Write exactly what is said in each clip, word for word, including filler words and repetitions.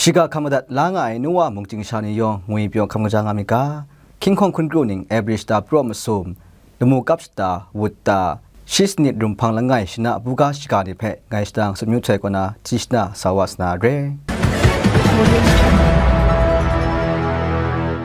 Shiga hkam madat la nga ai nu wa mung chying sha ni yawng ngwi pyaw hkam kaja nga myit ga, hkying hkawng hkun kru ning Abri shata praw masum, lamu kap shata, wut ta, shi sanit rumhpang langai shana buga shiga ni hpe ngai shadang sut myu htoi kaw na, tsi shana sa wa sa na re.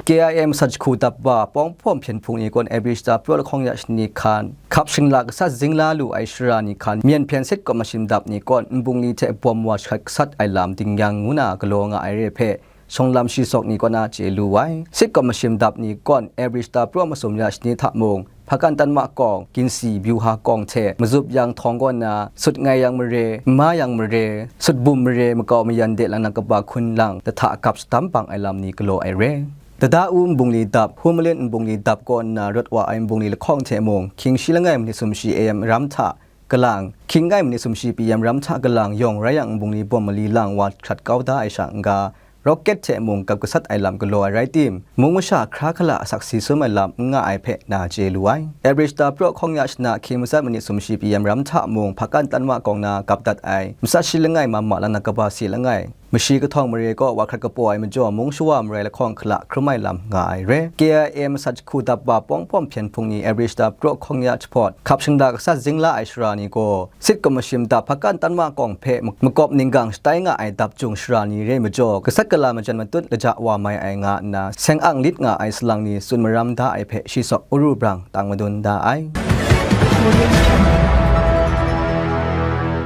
K I M masat jahku dap wa pawng hpawm hpyen hpung ni kawn Abri shata praw lahkawng ya shani hkan, hkap shingla gasat zingla lu ai sara ni hkan, myen hpyen sit kawm mashim dap ni kawn nbungli hte bawm wa jahkrat gasat ai lam dingyang ngu na galaw nga ai re hpe, shawng lam shi sawk ni kaw na chye lu ai. Sit kawm mashim dap ni kawn Abri shata praw masum ya shani hta mung, Hpakan Tanma Kawng, Ginsi Byuha Kawng hte Mazup Yang Htawng kaw na, Sut Ngai Yang Mare, Nma Yang Mare, Sut Bum Mare makau mayan de lanak kaba hkun lang, lahta gap shadam bang ai lam ni galaw ai re. Dada U nbungli dap, Humalin nbungli dap kaw nna rawt wa ai nbungli lahkawng hte mung, hkying shi langai manit sumshi A M ram hta galang, hkying langai manit sumshi P M ram hta galang yawng rai yang, nbungli bawm mali lang wa hkrat kau da ai sha n-ga, rocket hte mung gap gasat ai lam galaw ai rai tim, mung masha hkra hkala asak si sum ai lam n nga ai hpe na chye lu ai. Abri shata praw hkawng ya shana hkying matsat manit sumshi P M ram hta mung Hpakan Tanma Kawng na gap dat ai, matsat shi langai ma ma lanak kaba si langai, mashi kahtawng mare kaw wa hkrat kapaw ai majaw, mung shawa marai lahkawng hkala hkrum ai lam nga ai re. K I M masat jahku dap wa pawng hpawm hpyen hpung ni Abri shata praw hkawng ya jahpawt, hkap shingla gasat zingla ai sara ni gaw, sit kawm mashim dap Hpakan Tanma Kawng hpe mak-, makawp ninggang shatai nga ai dap jung sara ni re majaw, gasat gala majan matut laja wa mai ai nga nna, seng ang lit nga ai salang ni tsun maram da ai hpe shi sawk uru brang tang madun da ai.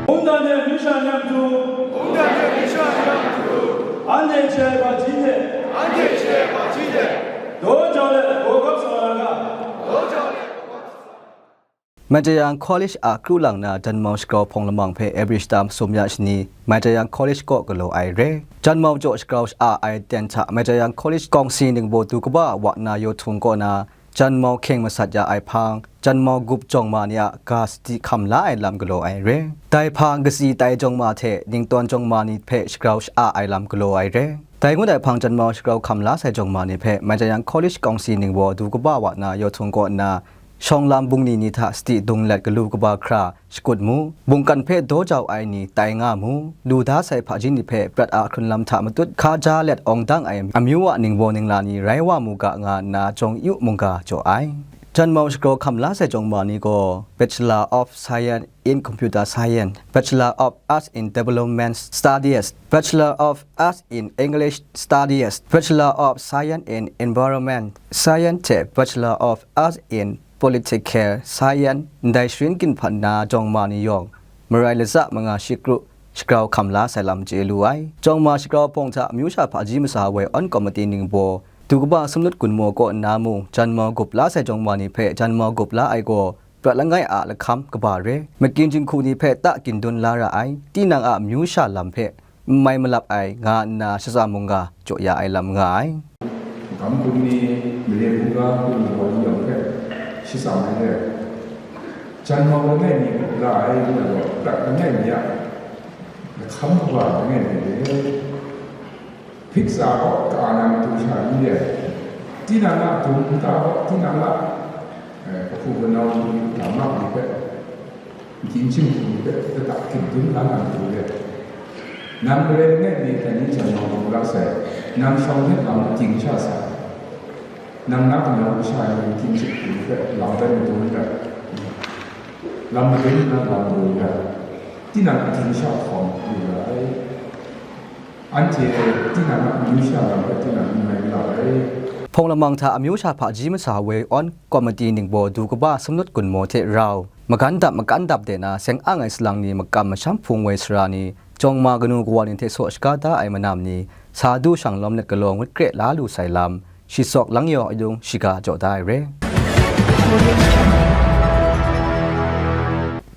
红党的民选两组，红党的民选两组，安全起来把今天，安全起来把今天，多交了，我告诉大家，多交了。 Maitayang College a kru lang na Janmau shagrau hpawng lamang hpe Abri shata masum ya shani Maitayang College kaw galaw ai re. Janmau jaw shagrau sha-a ai ten hta Maitayang College kawngsi ningbaw du kaba wa na yaw htung kaw na, Janmau hkyeng masat ya ai hpang, Janmau gup jawng ma ni a ga sadi hkam la ai lam galaw ai re. Dai hpang katsi tai jawng ma hte ningtawn jawng ma ni hpe shagrau sha-a ai lam galaw ai re. Dai ngut ai hpang Janmau shagrau hkam la sai jawng ma ni hpe Maitayang College kawngsi ningbaw du kaba wa na yaw htung kaw nna, shawng lam bungli ni hta sadi dung let galu kaba hkra shakut mu, mungkan hpe daw jau ai ni tai nga mu, lu da sai hpaji ni hpe prat a hkrun lam hta matut hka ja let awng dang ai amyu a ningbaw ningla ni rai wa mu ga nga nna Jawng Yu mungga jaw ai. Janmau shagrau hkam la sai jawng ma ni gaw Bachelor of Science in Computer Science, Bachelor of Arts in Development Studies, Bachelor of Arts in English Studies, Bachelor of Science in Environment Science hte Bachelor of Arts in Political Science ndai sharin ginhpan na jawng ma ni yawng, marai latsa manga shi kru shagrau hkam la sai lam chye lu ai. Jawng ma shagrau hpawng hta amyu sha hpaji masa woi awn komiti ningbaw du kaba sumnut gunmaw kaw nna mung, Janmau gup la sai jawng ma ni hpe Janmau gup la ai gaw, prat langai a lahkam kaba re, makin jinghku ni hpe ta gindun la ra ai, tinang a amyu sha lam hpe n mai malap ai, nga nna shatsam mungga jaw ya ai lam nga ai. Gam hkum ni mare buga hkum ni wa ni yawng hpe shatsam ai re. Janmau langai mi la ai ngu ai gaw, prat langai mi a lahkam kaba langai mi re. Hpik tsa gaw ka na matu sha n re ai, tinang a dum nta gaw tinang a, eh, kahpu kanau ni, damak ni hpe, gyin chyinghku ni hpe, lata gindun la na matu re. Nang grai langai mi hta ni Janmau du la sai, nang shawng hte lam ting sha sai, nang na kanau kasha ni gyin chyinghku ni hpe lam bai madun rai, lam madun nna lam madun rai, tinang a ting sha hkawm lu ra ai. Anhte tinang a amyu sha lam hpe tinang n mai n la ai. Hpawng lamang hta amyu sha hpaji masa woi awn komiti ningbaw du kaba sumnut gunmaw hte rau, magan dap makan dap de na seng ang ai salang ni, makam masham hpung woi sara ni, jawng ma kanu kawa ni hte saw shaga da ai manam ni, sa du shang lawm let galaw ngut kre la lu sai lam, shi sawk lang yaw ayung shiga jaw da ai re.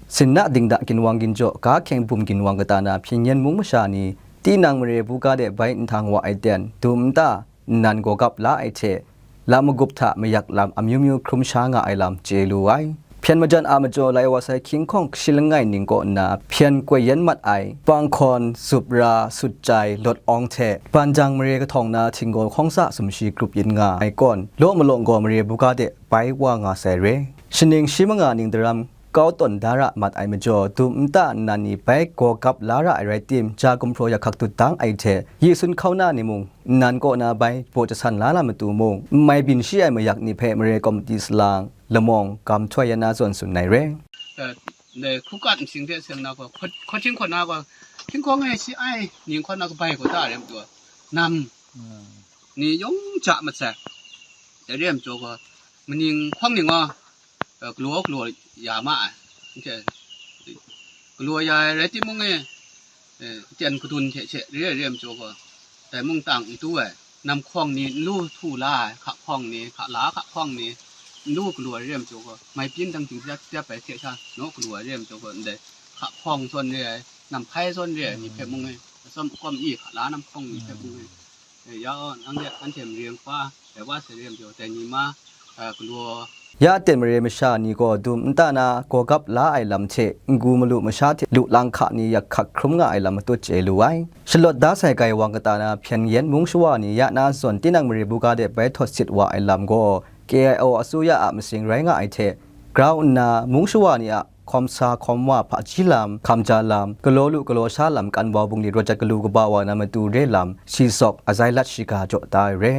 Sinna dingda ginwang ginjaw, ga hkyeng bum ginwang kata na hpyen yen mung masha ni, tinang mare buga de bai nhtang wa ai ten, dum nta, nnan gaw gap la ai hte, lam magup hta mayak lam amyu myu hkrum sha nga ai lam chye lu ai. Hpyen majan a majaw lai wa sai hkying hkawng kashi langai ning kaw nna hpyen koi yen mat ai, Pangkhawn, Supra, Sutjai, Lawt Awng hte Banjang mare kahtawng na Htinggaw hkawng sa sumshi grup yin nga ai kawn, law malawng gaw mare buga de bai wa nga sai re. Shaning shi manga ning daram kau tawn da ra mat ai majaw, dum nta nnan ni bai gaw gap la ra ai rai tim, ja gumhpraw yakhak dut dang ai hte, yi sun hkauna ni mung, nnan kaw na bai baw jasan la na matu mung, n mai byin shi ai mayak ni hpe mare kawmti salang, lamawng, gam htoi yan na zawn tsun ai re. Eh, ndai hkukat nshing hte seng na gaw, hkawt-, hkawt htinghkaw na gaw, htinghkawng e shi ai, ning hkawn na kabai gaw da re matu, nam ni yawng ja mat sai. Dai re ai majaw gaw, maning hkawng ning gaw, eh, galaw galaw ya ma ai. Anhte galaw ya ai rai timung e, eh, ten kadun hte hte re ai re ai majaw gaw, dai mung tang n tu ai, nam hkawng ni n lu htu la ai, hka hkawng ni, hka la hka hkawng ni, n lu galaw ai re ai majaw gaw, mai byin dang jing jat jat bai hte sha, naw galaw ai re ai majaw gaw, ndai hka hkawng zawn re ai, nam hpai zawn re ai ni hpe mung e, atsawm akawm i hka la nam hkawng ni hpe mung e, eh, ya, anhte, anhte mare nkpa, dai wa sai re ai majaw, dai ni ma, eh, galaw. Ya ten mare masha ni gaw dum nta na gaw gap la ai lam hte, n-gu malu masha hte lu lang hka ni yak hkak hkrum nga ai lam matut chye lu ai. Shalawt da sai Gaiwang kata na hpyen yen mung shawa ni ya na zawn tinang mare buga de bai htawt sit wa ai lam gaw, K I O asuya a masing rai nga ai hte, grau nna mung shawa ni a hkawm sa hkawm wa hpaji lam, hkam ja lam, galaw lu galaw sha lam kan bau bungli rawt jat galu kaba wa na matu re lam, si sawk azai lat shiga jaw da ai re.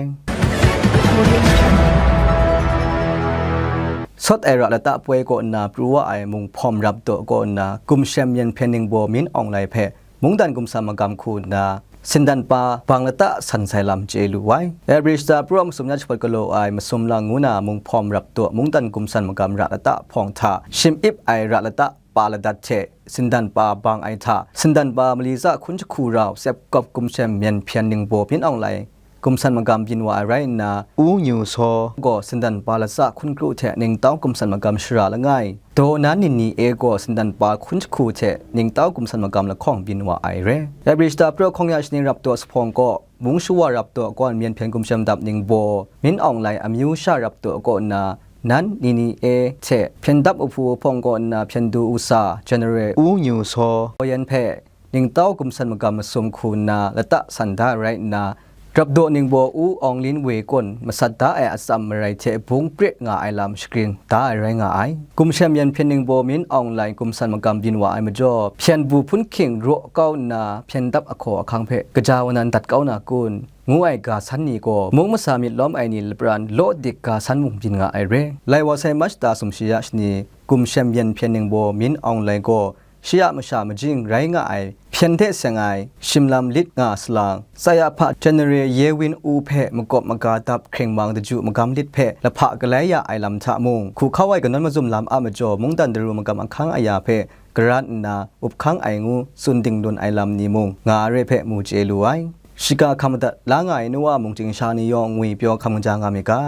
Sawt ai ra lata poi kaw nna pru wa ai mung hpawm rap taw kaw nna, gumshem yen hpyen ningbaw Min Aung Hlaing hpe mungdan gumsam magam hku nna, sindan pa bang lata san sai lam chye lu ai. April shata pru a masum nya jahpawt galaw ai masum lang ngu na mung hpawm rap taw mungdan gumsan magam ra lata hpawng hta, shim ip ai ra lata pa ladat hte, sindan pa bang ai hta, sindan pa mali tsa hkun jahku rau, tsep kawp gumshem yen hpyen ningbaw Min Aung Hlaing gumsan magam byin wa ai rai nna, U Nyu Saw gaw sindan pa latsa hkun kru hte ningtau gumsan magam shara langai, daw nan nini e gaw sindan pa hkun jahku hte ningtau gumsan magam lahkawng byin wa ai re. April shata pru hkawng ya shani rap taw sa hpawng kaw, mung shawa rap taw kaw nmen hpyen gumshem dap ningbaw, Min Aung Hlaing amyu sha rap taw kaw nna, nan nini e hte hpyen dap u hpu u hpawng kaw nna hpyen du u sa, General U Nyu Saw, Aw Yan hpe, ningtau gumsan magam masum hku nna lata san da ai rai nna, rap daw ningbaw U Aung Lin We kun masat da ai atsam marai hte bung pret nga ai lam shagrin da ai rai nga ai. Gumshem yan hpyen ningbaw Min Aung Hlaing gumsan magam byin wa ai majaw, hpyen bu hpun hking raw kau nna hpyen dap ahkaw ahkang hpe kaja wa nan dat kau na kun, ngu ai ga san ni gaw, mung masa myit lawm ai ni lapran law dik ga san mung byin nga ai re. Lai wa sai March ta sumshi ya shani, gumshem yan hpyen ningbaw Min Aung Hlaing gaw, shi a masha majing rai nga ai, hpyen hte seng ai, shim lam lit nga salang, tsai a hpa General Ye Win U hpe makawp maga dap hkreng mang daju magam lit hpe lahpa galai ya ai lam hta mung, hku hkau ai kanawn mazum lam a majaw mungdan daru magam ahkang aya hpe garan nna up hkang ai ngu tsun ding lun ai lam ni mung nga ai re hpe mu chye lu ai. Shiga hkam madat la nga ai nu wa mung chyingsha ni yawng ngwi pyaw hkam kaja nga myit ga.